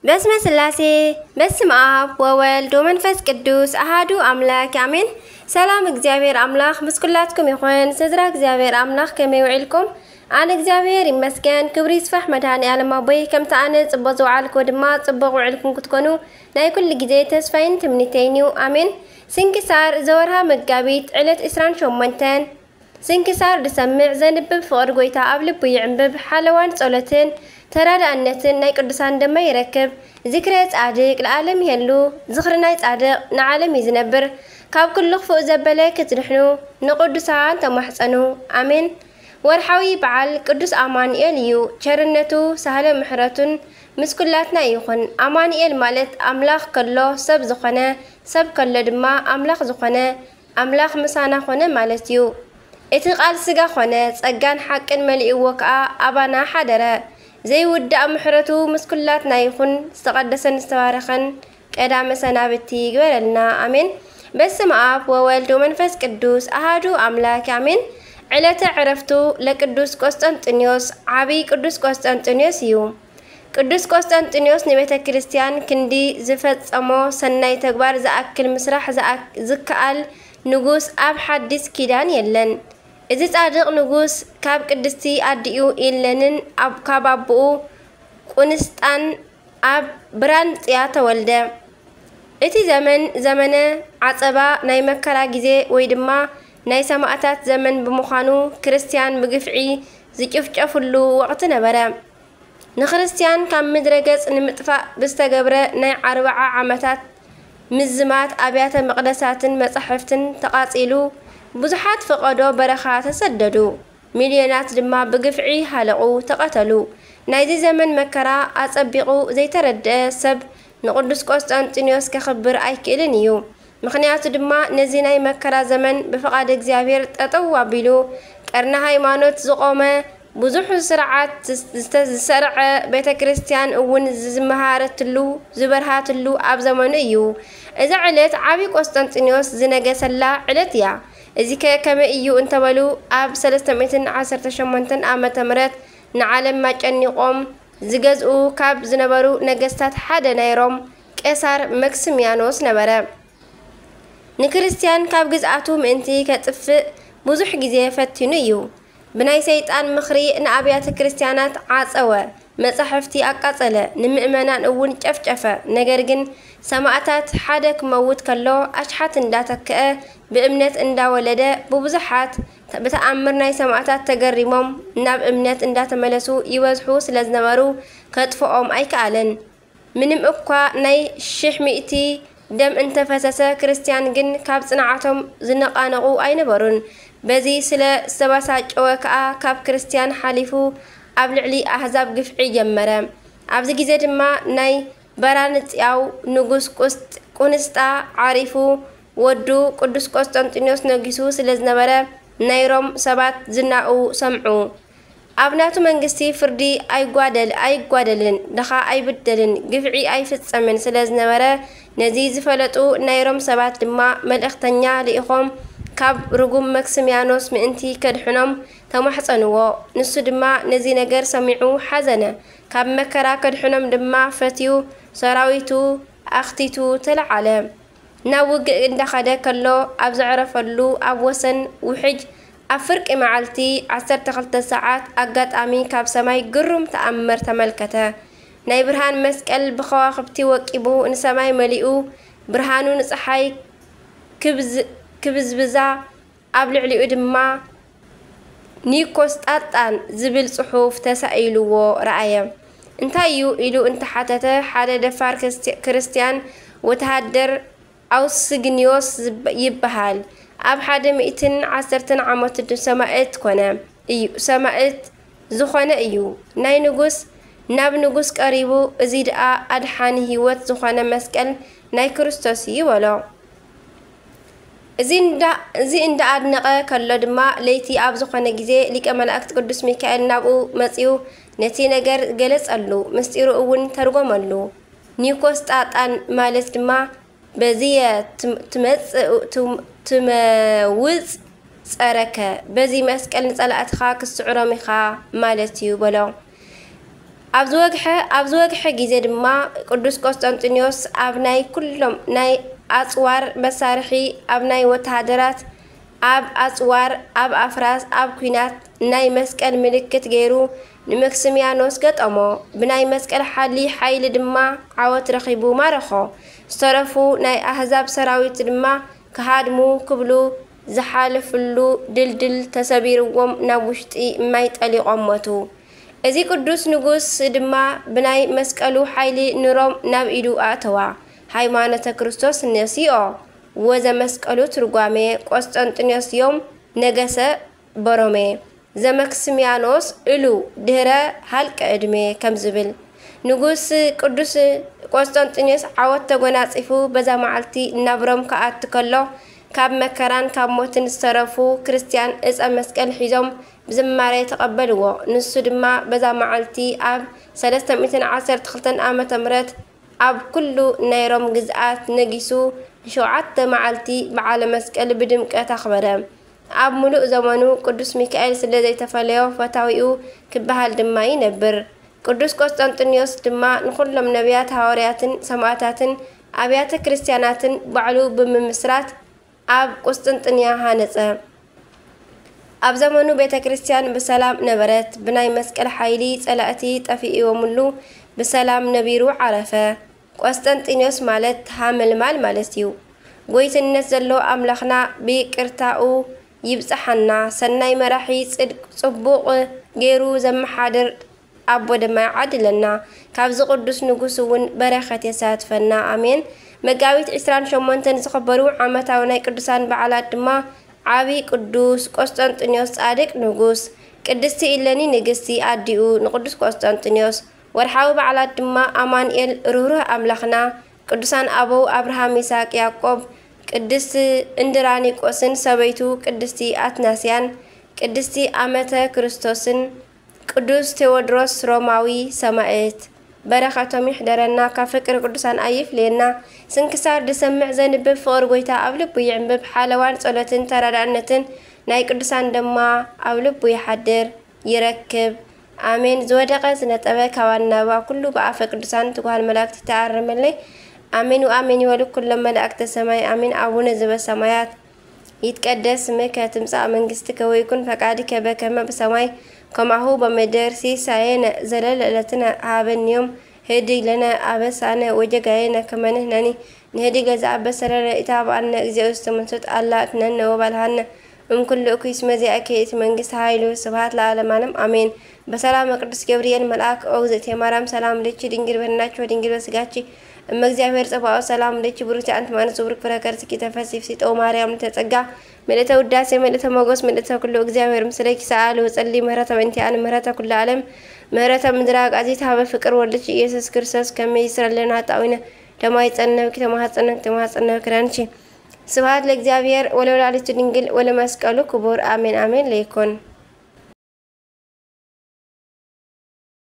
በስመ ስላሴ፣ በስመ ኣብ ወወልድ ወመንፈስ ቅዱስ ኣሃዱ ኣምላክ ኣሜን። ሰላም እግዚኣብሔር ኣምላኽ ምስ ኩላትኩም ይኹን። ስድራ እግዚኣብሔር ኣምላኽ ከመይ ውዒልኩም? ኣነ እግዚኣብሔር ይመስገን፣ ክብሪ ይስፋሕ መድኃኔ ዓለም ኣቦይ። ከምቲ ኣነ ጽቡቕ ዝወዓልኩ ድማ ጽቡቕ ውዒልኩም ክትኮኑ ናይ ኩሉ ግዜ ተስፋይን ትምኒተይን እዩ። ኣሜን። ስንክሳር ዘወርሃ መጋቢት ዕለት ዕስራን ሸሞንተን። ስንክሳር ዝሰምዕ ዘንብብ ፍቕሪ ጎይታ ኣብ ልቡ ይዕንብብ፣ ሓለዋን ጸሎትን ተራዳእነትን ናይ ቅዱሳን ደማ ይረክብ። ዝክረ ጻድቅ ለዓለም ይሄሉ፣ ዝኽሪ ናይ ጻድቅ ንዓለም እዩ ዝነብር። ካብ ኩሉ ክፉእ ዘበለ ክትድሕኑ ንቅዱሳን ተማሕጸኑ። ኣሜን። ወርሓዊ በዓል ቅዱስ ኣማኑኤል እዩ። ቸርነቱ ሳህለ ምሕረቱን ምስ ኩላትና ይኹን። ኣማኑኤል ማለት ኣምላኽ ከሎ ሰብ ዝኾነ፣ ሰብ ከሎ ድማ ኣምላኽ ዝኾነ፣ ኣምላኽ ምሳና ኾነ ማለት እዩ። እቲ ቃል ስጋ ኾነ፣ ጸጋን ሓቅን መሊእዎ ከኣ ኣባና ሓደረ። ዘይውዳእ ምሕረቱ ምስ ኩላትና ይኹን። ዝተቐደሰን ዝተባረኸን ቀዳመ ሰናብቲ ይግበረልና። ኣሜን። በስመ ኣብ ወወልድ ወመንፈስ ቅዱስ ኣሃዱ ኣምላክ ኣሜን። ዕለተ ዕረፍቱ ለቅዱስ ቆስጠንጢኖስ፣ ዓቢ ቅዱስ ቆስጠንጢኖስ እዩ። ቅዱስ ቆስጠንጢኖስ ንቤተ ክርስቲያን ክንዲ ዝፈጸሞ ሰናይ ተግባር ዝኣክል ምስራሕ ዝኣ-፣ ዝከኣል ንጉስ ኣብ ሓዲስ ኪዳን የለን። እዚ ጻድቕ ንጉስ ካብ ቅድስቲ ኣዲኡ ኢለንን ኣብ-፣ ካብ ኣቦኡ ቁንስጣን ኣብ ብራንጽያ ተወልደ። እቲ ዘመን ዘመነ ዓጸባ ናይ መከራ ግዜ ወይ ድማ ናይ ሰማእታት ዘመን ብምዃኑ ክርስቲያን ብግፍዒ ዝጭፍጨፍሉ ወቕቲ ነበረ። ንክርስትያን ካብ ምድረ ገጽ ንምጥፋእ ብዝተገብረ ናይ ኣርብዓ ዓመታት ምዝማት ኣብያተ መቕደሳትን መጻሕፍትን ተቓጺሉ ብዙሓት ፈቐዶ በረኻ ተሰደዱ። ሚልዮናት ድማ ብግፍዒ ሃለቑ፣ ተቐተሉ። ናይዚ ዘመን መከራ ኣጸቢቑ ዘይተረድአ ሰብ ንቅዱስ ቆስጠንጢኖስ ከኽብር ኣይክእልን እዩ። ምኽንያቱ ድማ ነዚ ናይ መከራ ዘመን ብፍቓድ እግዚኣብሔር ጠጠው ኣቢሉ ቀርኒ ሃይማኖት ዝቖመ ብዙሕ ስርዓት ዝተ-፣ ዝሰርዐ ቤተ ክርስቲያን እውን ዝመሃረትሉ ዝበርሃትሉ ኣብ ዘመኑ እዩ። እዚ ዕለት ዓቢ ቆስጠንጢኖስ ዝነገሰላ ዕለት እያ። እዚከ ከመይ እዩ እንተበሉ ኣብ ሰለስተ ሚእትን ዓሰርተ ሸሞንተን ዓመተ ምህረት ንዓለም ማጨኒቖም ዝገዝኡ ካብ ዝነበሩ ነገስታት ሓደ ናይ ሮም ቄሳር መክስሚያኖስ ነበረ። ንክርስትያን ካብ ግዝኣቱ ምእንቲ ከጥፍእ ብዙሕ ግዜ ፈቲኑ እዩ። ብናይ ሰይጣን ምኽሪ ንኣብያተ ክርስቲያናት ዓጸወ፣ መጻሕፍቲ ኣቃጸለ፣ ንምእመናን እውን ጨፍጨፈ። ነገር ግን ሰማእታት ሓደ ክመውት ከሎ ኣሽሓት እንዳተክአ ብእምነት እንዳወለደ ብብዙሓት ብተኣምር ናይ ሰማእታት ተገሪሞም ናብ እምነት እንዳተመለሱ ይበዝሑ ስለ ዝነበሩ ከጥፍኦም ኣይከኣለን። ምንም እኳ ናይ ሽሕ ሚእቲ ደም እንተፈሰሰ፣ ክርስትያን ግን ካብ ጽንዓቶም ዝነቓነቑ ኣይነበሩን። በዚ ስለ ዝተበሳጨወ ከኣ ካብ ክርስትያን ሓሊፉ ኣብ ልዕሊ ኣህዛብ ግፍዒ ጀመረ። ኣብዚ ግዜ ድማ ናይ በራንጽያው ንጉስ ቁስጥ-፣ ቁንስጣ ዓሪፉ፣ ወዱ ቅዱስ ቆስጠንጢኖስ ነጊሱ ስለ ዝነበረ፣ ናይ ሮም ሰባት ዝናኡ ሰምዑ። ኣብ ናቱ መንግስቲ ፍርዲ ኣይጓደል-፣ ኣይጓደልን፣ ድኻ ኣይብደልን፣ ግፍዒ ኣይፍጸምን ስለ ዝነበረ፣ ነዚ ዝፈለጡ ናይ ሮም ሰባት ድማ መልእኽተኛ ልኢኾም ካብ ርጉም መክስሚያኖስ ምእንቲ ከድሕኖም ተማሕጸንዎ። ንሱ ድማ ነዚ ነገር ሰሚዑ ሓዘነ። ካብ መከራ ከድሕኖም ድማ ፈትዩ ሰራዊቱ ኣኽቲቱ ተለዓለ። ናብ ውግእ እንዳኸደ ከሎ ኣብ ዘዕረፈሉ ኣብ ወሰን ውሕጅ ኣብ ፍርቂ መዓልቲ ዓሰርተ ክልተ ሰዓት ኣጋጣሚ ካብ ሰማይ ግሩም ተኣምር ተመልከተ። ናይ ብርሃን መስቀል ብኸዋኽብቲ ወቂቡ ንሰማይ መሊኡ ብርሃኑ ንጸሓይ ክብዝ-፣ ክብዝብዛ ኣብ ልዕሊኡ ድማ ኒኮስጣጣን ዝብል ጽሑፍ ተሳኢልዎ ረኣየ። እንታይ እዩ ኢሉ እንተሓተተ ሓደ ደፋር ክርስቲ-፣ ክርስትያን ወተሃደር ኣውስግኒዮስ ዝብ-፣ ይበሃል። ኣብ ሓደ ሚእትን ዓሰርተን ዓመቱ ሰማእት ኮነ እዩ፣ ሰማእት ዝኾነ እዩ። ናይ ንጉስ፣ ናብ ንጉስ ቀሪቡ፣ እዚ ደኣ ኣድሓኒ ህይወት ዝኾነ መስቀል ናይ ክርስቶስ እዩ በሎ። እዚ እንዳ-፣ እዚ እንዳኣድነቐ ከሎ ድማ ለይቲ ኣብ ዝኾነ ግዜ ሊቀ መላእክት ቅዱስ ሚካኤል ናብኡ መጺኡ ነቲ ነገር ገለጸሉ፣ ምስጢሩ እውን ተርጎመሉ። ኒኮስጣጣን ማለት ድማ በዚየ ትም-፣ ትመጽእ፣ ትም-፣ ትመውጽ ጸረከ፣ በዚ መስቀል ንጸላእትኻ ክትስዕሮም ኢኻ ማለት እዩ በሎ። ኣብ ዝወግሐ ኣብ ዝወግሐ ግዜ ድማ ቅዱስ ቆስጠንጢኖስ ኣብ ናይ ኩሎም ናይ ኣጽዋር መሳርሒ፣ ኣብ ናይ ወተሃደራት፣ ኣብ ኣጽዋር፣ ኣብ ኣፍራስ፣ ኣብ ኲናት ናይ መስቀል ምልክት ገይሩ ንመክስሚያኖስ ገጠሞ። ብናይ መስቀል ሓሊ ሓይሊ ድማ ዓወት ረኺቡ ማረኾ። ዝተረፉ ናይ ኣህዛብ ሰራዊት ድማ ክሃድሙ ክብሉ ዝሓልፍሉ ድልድል ተሰቢርዎም ናብ ውሽጢ ማይ ጠሊቖም ሞቱ። እዚ ቅዱስ ንጉስ ድማ ብናይ መስቀሉ ሓይሊ ንሮም ናብ ኢዱ ኣእተዋ። ሃይማኖተ ክርስቶስ ነሲኦ። ወዘ መስቀሉ ትርጓሜ ቆስጠንጢኖስ ዮም ነገሰ በሮሜ ዘመክስሚያኖስ እሉ ድህረ ሃልቀ ዕድሜ ከም ዝብል ንጉስ ቅዱስ ቆስጠንጢኖስ ዓወት ተጎናጺፉ በዛ መዓልቲ ናብ ሮም ክኣቲ ከሎ ካብ መከራን ካብ ሞትን ዝተረፉ ክርስትያን እፀ መስቀል ሒዞም ብዝማሬ ተቐበልዎ። ንሱ ድማ በዛ መዓልቲ ኣብ ሰለስተ ሚእትን ዓሰርተ ክልተን ዓመተ ምህረት ኣብ ኩሉ ናይ ሮም ግዝኣት ነጊሱ ንሸውዓተ መዓልቲ በዓለ መስቀል ብድምቀት ኣኽበረ። ኣብ ምሉእ ዘመኑ ቅዱስ ሚካኤል ስለ ዘይተፈለዮ ፈታዊኡ ክበሃል ድማ ይነብር። ቅዱስ ቆስጠንጢኖስ ድማ ንኹሎም ነቢያት፣ ሃዋርያትን ሰማዕታትን ኣብያተ ክርስቲያናትን ባዕሉ ብምምስራት ኣብ ቁስጥንጥንያ ሃነጸ። ኣብ ዘመኑ ቤተ ክርስቲያን ብሰላም ነበረት። ብናይ መስቀል ሓይሊ ጸላእቲ ጠፊእዎምሉ ብሰላም ነቢሩ ዓረፈ። ቆስጠንጢኖስ ማለት ሃመልማል ማለት እዩ። ጎይትነት ዘሎ ኣምላኽና ብይቅርታኡ ይብጽሓና። ሰናይ መራሒ፣ ጽድቅ ጽቡቕ ገይሩ ዘመሓድር ኣቦ ድማ ይዓድለና። ካብዚ ቅዱስ ንጉስ እውን በረኸት የሳትፈና። ኣሜን። መጋቢት ዕስራን ሸሞንተን ዝኽበሩ ዓመታዊ ናይ ቅዱሳን በዓላት ድማ ዓቢ ቅዱስ ቆስጠንጢኖስ ጻድቅ ንጉስ፣ ቅድስቲ ኢለኒ ንግስቲ ኣዲኡ ንቅዱስ ቆስጠንጢኖስ፣ ወርሓዊ በዓላት ድማ ኣማኑኤል ርህሩህ ኣምላኽና፣ ቅዱሳን ኣበው ኣብርሃም፣ ይስሐቅ፣ ያዕቆብ፣ ቅድስቲ እንድራኒቆስን ሰበይቱ ቅድስቲ ኣትናስያን፣ ቅድስቲ ኣመተ ክርስቶስን ቅዱስ ቴዎድሮስ ሮማዊ ሰማዕት። በረኸቶም ይሕደረና፣ ካብ ፍቅሪ ቅዱሳን ኣይፍለየና። ስንክሳር ዝሰምዕ ዘንብብ ፍቕሪ ጎይታ ኣብ ልቡ ይዕንብብ። ሓለዋን ጸሎትን ተራዳእነትን ናይ ቅዱሳን ድማ ኣብ ልቡ ይሓድር ይረክብ። ኣሜን። ዝወደቐ ዝነጠበ ካብ ኣናባ ኩሉ ብኣፈ ቅዱሳን ትጓል መላእክት ይተኣረመለይ። ኣሜን ወኣሜን ይበሉ ኩሎም መላእክተ ሰማይ። ኣሜን። ኣቡነ ዘበሰማያት ይትቀደስ ስምከ ትምጻእ መንግስትከ ወይኩን ፈቃድከ በከመ በሰማይ ከማሁ በምድር። ሲሳየነ ዘለለ ዕለትነ ሀበነ ዮም ህድግ ለነ አበሳነ ወጌጋየነ ከመ ንሕነኒ ንህድግ ለዘአበሰ ለነ። ኢታብአነ እግዚኦ ውስተ መንሱት አላ አድነነ ወባልሃነ እምኩሉ እኩይ እስመ ዚአከ ይእቲ መንግስት ኃይሉ ስብሐት ለዓለመ ዓለም አሜን። በሰላመ ቅዱስ ገብርኤል መልአክ ኦ እግዝእትየ ማርያም ሰላም ለኪ ድንግል በድናኪ ወድንግል በስጋኪ እመ እግዚአብሔር ጸባኦት ሰላም ለኪ ብሩክቲ አንቲ እም አንስት ወብሩክ ፍሬ ከርሥኪ ተፈሲ ፍሲጠው ማርያም ልተጸጋ ምልእተ ውዳሴ ምልእተ ሞገስ ምልእተ ኩሉ እግዚአብሔር ምስለኪ ሰአሊ ወጸሊ ምህረተ በእንቲአን ምህረተ ኩሉ ዓለም ምህረተ ምድር አቃዚት ሀበ ፍቅር ወልድኪ ኢየሱስ ክርስቶስ ከመ ይስረልና ጣዊነ ተማይጸነብኪ ተማሐጸነብኪ ተማሐጸነብኪ ረንቺ ስብሐት ለእግዚአብሔር ወለወላዲቱ ድንግል ወለመስቀሉ ክቡር አሜን አሜን ለይኮን